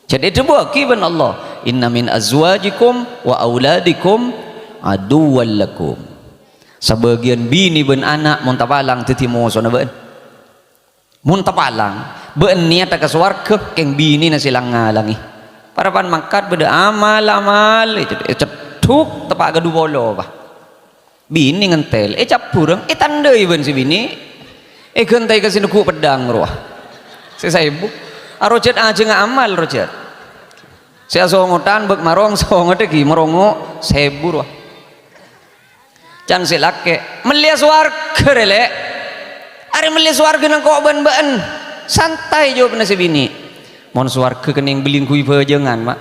Jadi èdhâbuwâghi bân Allah, "Inna min azwajikum wa auladikum aduwwal lakum." Sabâgiyân binè bân ana' mon tapalang dhâddhi mosona bâ'na. Mon tapalang, bâ'na niyatta ka sowarghâ, kèng binèna sè lang-ngalangè. Parappa'na mangkat bâdâ amal-amal, èced-, èceddhuk teppa' ka dhu polo, Pa'. Binè ngèntèl, ècabbhurâ, ètandhâi bân sè binè, èghântèi ka sè neggu' peddhâng rowa. Sè saèbu. Arojhât ajhângnga amal, rojhât. Sè asongotan bâk marong, songotta ghi' marongo', saèbu rowa. Can sè lakè', "Mellèya sowarghâ, rè, Lè'." "Arè mellè sowarghâ nangko' bân bâ'na." Santai jâwâbbhâ sè binè'. "Mon sowarghâ kennèng bellè ngghuy bhâjângan, Ma'."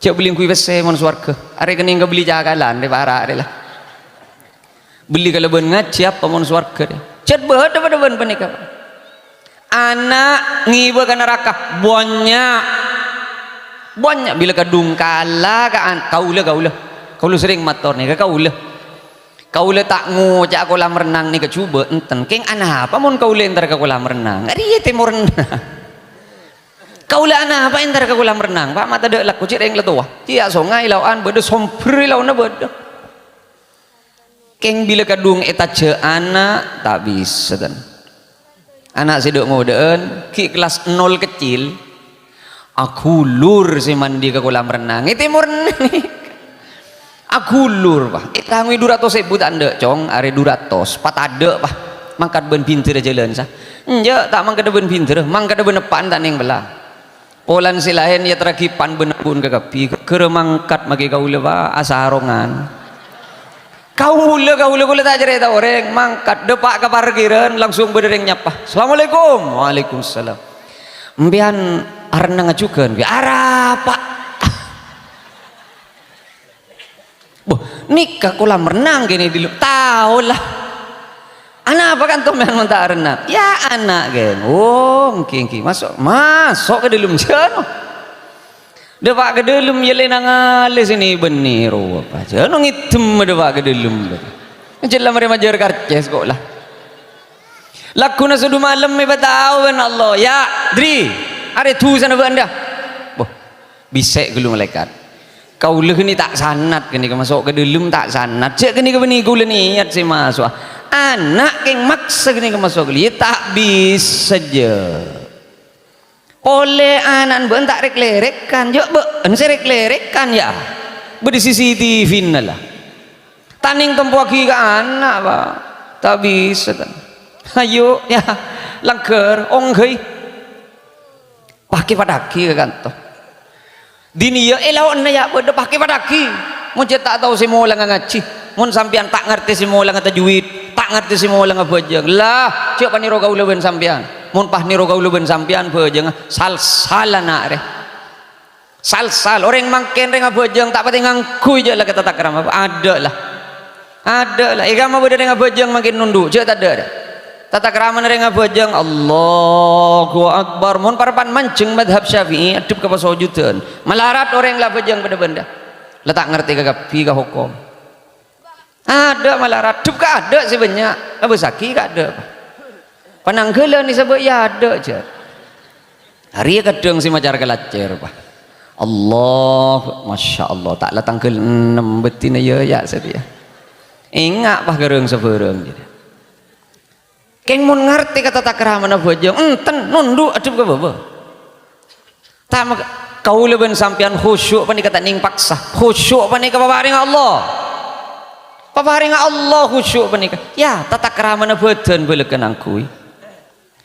Jhâ' bellè ngghuy pèssè mon sowarghâ. Arè kennèng kabellè cakalan, rè para', rè la. Bellè kalabân ngajhi apa mon sowarghâ, rè? Jhât bâdâ padâ bân panèka. Ana' ngibâ ka naraka, bânnya'. Bânnya'. Bilâ kadhung kala ka an-, kaulâ, kaulâ. Kaulâ serrèng mator nèka, kaulâ. Kaulâ ta' ngoca'a kolam renang nèka jhubâ', enten. Kèng anapa mon kaulâ èntar ka kolam renang? Arèya tèmorna. Kaulâ anapa èntar ka kolam renang, Pa'? Ma' tadâ' lako, cè' rèng la towa. Cè' songay lao'an bâdâ, sombher lao'na bâdâ. Kèng bilâ kadhung ètajhâ' ana', ta' bisa, tan. Ana' sè dâ'-ngodâ'ân, ghi' kelas nol kecil, aghulur sè mandi ka kolam renang. È tèmorna. Aghulur, Pa'. Ètangowè dhu ratos èbu ta' endâ', Cong, arè dhu ratos. Patadâ', Pa'. Mangkat bân bhindhârâ jhâlân, sa. Enjâ', ta' mangkadhâ bân bhindhârâ, mangkadhâ bân eppa'na ta' nèng pella. Polana sè laèn èyaterraghi pan bân embu'na kakabbhi. Ghârâ mangkat maghi kaulâ, Pa', asarongan. Kaulâ, kaulâ, kaulâ ta' carèta orèng, mangkat, dâpa' ka parkiran, langsung bâdâ rèng nyapa. "Assalamualaikum." "Waalaikumsalam." "Empèyan arennang jhughân?" "Arapa'." "Bâh, nèka kolam renang kènè' dâlem." "Tao la." "Anapa kanto mèyan mon ta' arennang?" "Ya, ana', ghi." "Oh, èngghi, èngghi. Maso', maso' ka dâlem jhâno." Dâpa' ka dâlem, ya lè nangalè sè nè-bânnè rowa, Pa'. Jhâno ngèdem dâpa' ka dâlem. Jhâ' la marè majâr karcis kok la. Lagghuna sodhu malem èpatao bân Allah, "Ya, Dri, arè dhusana bâ'na, dâ." Bâh, bhisè' ghâllu malaèkat. "Kaulâ ghânèka ta' sanat, ghânèka maso' ka dâlem ta' sanat. Jhâ' ghânèka bânnè kaulâ niyat sè maso'a. Ana' kèng maksa ghânèka maso' ghâllu, ya ta' bisa, jhâ'." Polè ana'na bâ'na ta' rèk-lèrèkan, jhâ' bâ'na sè rèk-lèrèkan, ya. Bâdâ C C T V-na la. Ta' nèng tempowaghi ka ana', Pa'. Ta' bisa, ta'. Ayo, ya, langghâr, ongghâi. Pakè paddhâghi ka kanto. Diniyâ è lao'na, ya, bâdâ pakè paddhâghi. Mon cè' ta' tao sè molanga ngajhi, mon sampèyan ta' ngartè sè molanga tajwid, ta' ngartè sè molanga bhâjâng, la, jhâ' panèro kaulâ bân sampèyan. Mon panèro kaulâ bân sampèyan bhâjângnga sal-sal ana' rè. Sal-sal, orèng mangkèn rèng abhâjâng ta' patè ngangghuy jhâ' la ka tatakrama, adâ' la. Adâ' la, è kamma bâdâ rèng abhâjâng mangkèn nondhu', jhâ' tadâ', dâ. Tatakramana rèng abhâjâng, Allahu Akbar. Mon parappa'na manjheng madhab Syafi'i, addhep ka pasojuddhân. Malarat orèng la abhâjâng bâdâ-bâdâ. La ta' ngartè kakabbhi ka hokom. Adâ' malarat, addhep ka adâ' sè bânnya', abâssaghi ka adâ'. Panangghâlân èsabâ' iyâ adâ', jhâ'. Arèya kadhâng sè macar kalacèr, Pa'. Allah, Masya Allah, ta' la tangghâl ennem bâddhina, yâ, yâ, satèya. Enga', Pa', ghârâng sabârâng, jârèya. Kèng mon ngartè ka tatakramana abhâjâng, enten, nondhu', addhep ka bâbâ. Ta' maka-, Kaulâ bân sampèyan khusyuk panèka ta' nèng paksa. Khusyuk panèka paparèngnga Allah. Paparèngnga Allah khusyuk panèka. Ya, tatakramana bhâdhân bâlâkka ngangghuy.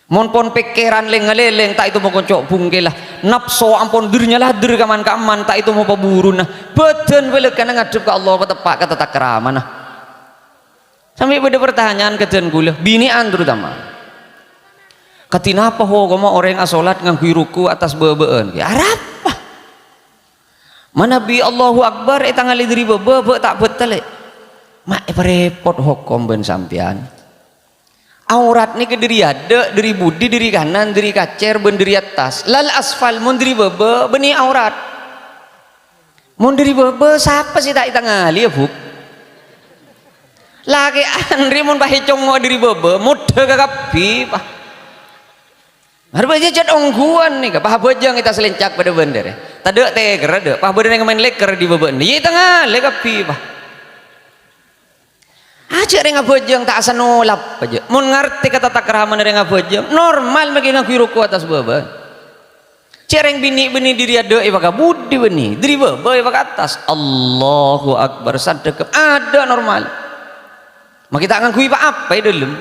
Mon pon pèkkèran lèng-ngalèlèng, ta' ètemmo konco' bungkèlla. Napso ampon dâr-nyalèdâr kaman-kaman, ta' ètemmo paburuna. Bhâdhân bâlâkkana ngadhep ka Allah, pateppa' ka tatakramana. Sampè' bâdâ partanyaan ka dân kaulâ, binè'an terutama. Kadhi napa hokomma orèng asolat ngangghuy ruku' attas bâbâ'ân? Ya, arapa? Manabi Allahu Akbar ètangalè dâri bâbâ, bâ' ta' bâttal, è. Ma' èparèpot hokom bân sampèyan. Aurat nèka dâri adâ', dâri budi, dâri kanan, dâri kacèr, bân dâri attas. Lal asfal, mon dâri bâbâ, bânnè aurat. Mon dâri bâbâ, sapa sè ta' ètangalè, ya, Bu? Lakè' Andri mon pas ècongngo' dâri bâbâ, moddhâ ka kabbhi, Pa'. Arè bâjâ cèt ongghuwân nèka, pas abhâjâng è attas lèncak padâ bân dârè. Tadâ' tèkèra dâ', pas bâdâ rèng maèn lèkèr è bâbâ'na. Iyâ ètangalè kabbhi, Pa'. Ajâ' rèng abhâjâng ta' asanolap, ajâ'. Mon ngartè ka tatakramana rèng abhâjâng, normal maghi ngangghuy ruku' attas bâbâ. Cè' rèng binè'-binè' dâri adâ' èpakabudi bânnè, dâri bâbâ èpakaattas. Allahu Akbar, sandhâggep. Adâ' normal. Maghi ta' ngangghuy pa-apa è dâlem.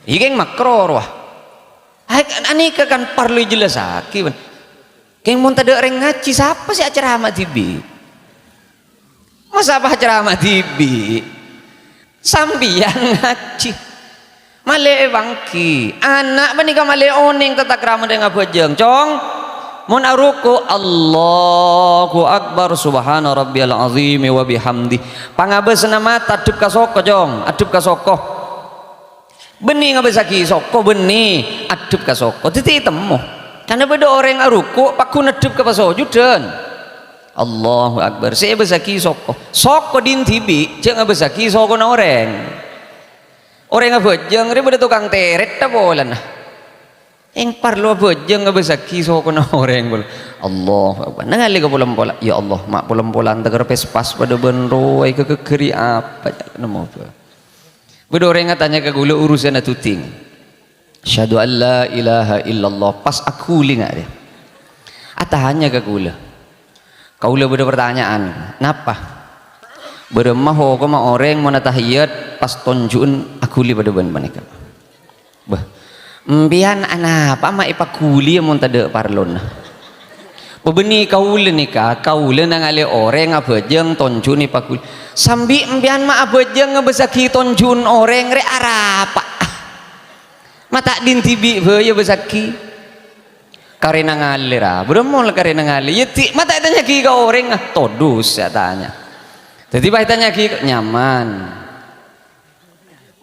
Iyâ kèng makro rowa. Hai, anèka kan parlo èjellassaghi, bân. Kèng mon tadâ' rèng ngajhi, sapa sè acerama dhibi'? Masa' pas acerama dhibi'? Sampèyan ngajhi. Malè èpangghi. Ana' panèka malè onèng tatakramana rèng abhâjâng, Cong. Mon aruku', Allahu Akbar, Subhana Rabbiyal Azimi wa bihamdi. Pangabâsna mata addhep ka soko, Cong. Addhep ka soko. Bânnè ngabâssaghi soko, bânnè addhep ka soko. Dhâddhi ètemmo. Karna bâdâ orèng aruku', pagghun addhep ka pasojudhân. Allahu Akbar. Sè èbâssaghi soko. Soko dhin dhibi', jhâ' ngabâssaghi sokona orèng. Orèng abhâjâng rè bâdâ tokang tèrèt polana. Èng parlo abhâjâng ngabâssaghi sokona orèng pol-, Allahu Akbar. Nangalè ka pol-empolan. Ya Allah, ma' pol-empolan tèkèr pèspas padâ bân rowa èkaghâgghâri apa, ya, nemmo bâ. Bâdâ orèng atanya ka kaulâ urusanna dhudhing. Asyhadu an la ilaha illallah. Pas aghuli nga' rè. Atanya ka kaulâ. Kaulâ bâdâ partanya'an. Napa? Bârâmma hokomma orèng mon atahiyat pas tonju'en aghuli padâ bân panèka? Bâh. Empèyan anapa ma' èpaghuli mon tadâ' parlona? Pabânnè kaulâ nèka, kaulâ nangalè orèng abhâjâng tonju'en èpaghuli. Sambi' empèyan ma' abhâjâng ngabâssaghi tonju'en orèng rè arapa? Ma' ta' dhin dhibi' bhâi abâssaghi. Karè nangalè ra, bârâmma la karè nangalè. Yâ, dhi-, ma' ta' ètanya'aghi ka orèng, ah, todus sè atanya. Dhâddhi pas ètanya'aghi kok nyaman.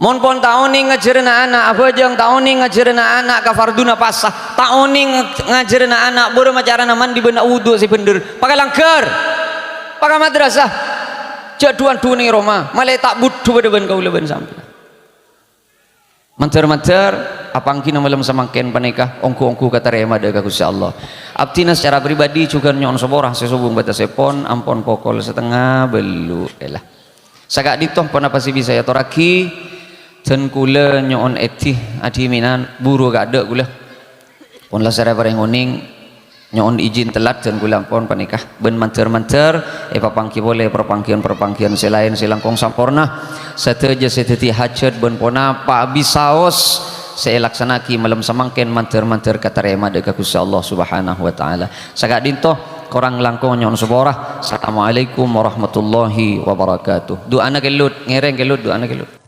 Mon pon ta' onèng ngajhârâna ana', abhâjâng ta' onèng ngajhârâna ana' ka fardhuna pasa, ta' onèng ngajhârâna ana' bârâmma carana mandi bân wudu sè bhendher, paka langghâr, paka madrasah, jhâ' dhu-andhu neng roma, malè ta' budhu padâ bân kaulâ bân sampèyan. Mandhâr-mandhâr, apangghina malem samangkèn panèka ongghu-ongghu katarèma dâ' ka Ghustè Allah. Abdhina sacara pribadi jhughân nyo'on sapora sè sobung bâtessèpon ampon pokol satengnga bâllu', èla. Saka'dinto ponapa sè bisa èatorraghi, dân kaulâ nyo'on èdhi adhimènan buru ka'dâ' kaulâ. Pon la sara parèng onèng, nyo'on ijin tellat dân kaulâ ampon panèka. Bân mandhâr-mandhâr èpapangghi polè parpangghiyân-parpangghiyân sè laèn sè langkong samporna. Sadhâjâ sè dhâddhi hajhât bân ponapa bisaos sè èlaksana'aghi malem samangkèn mandhâr-mandhâr katarèma dâ' ka Ghustè Allah Subhanahu wa Ta'ala. Saka'dinto, korang langkong nyo'on sapora. Assalamualaikum warahmatullahi wabarakatuh. Du'ana kellut, ngèrèng kellut, du'ana kellut.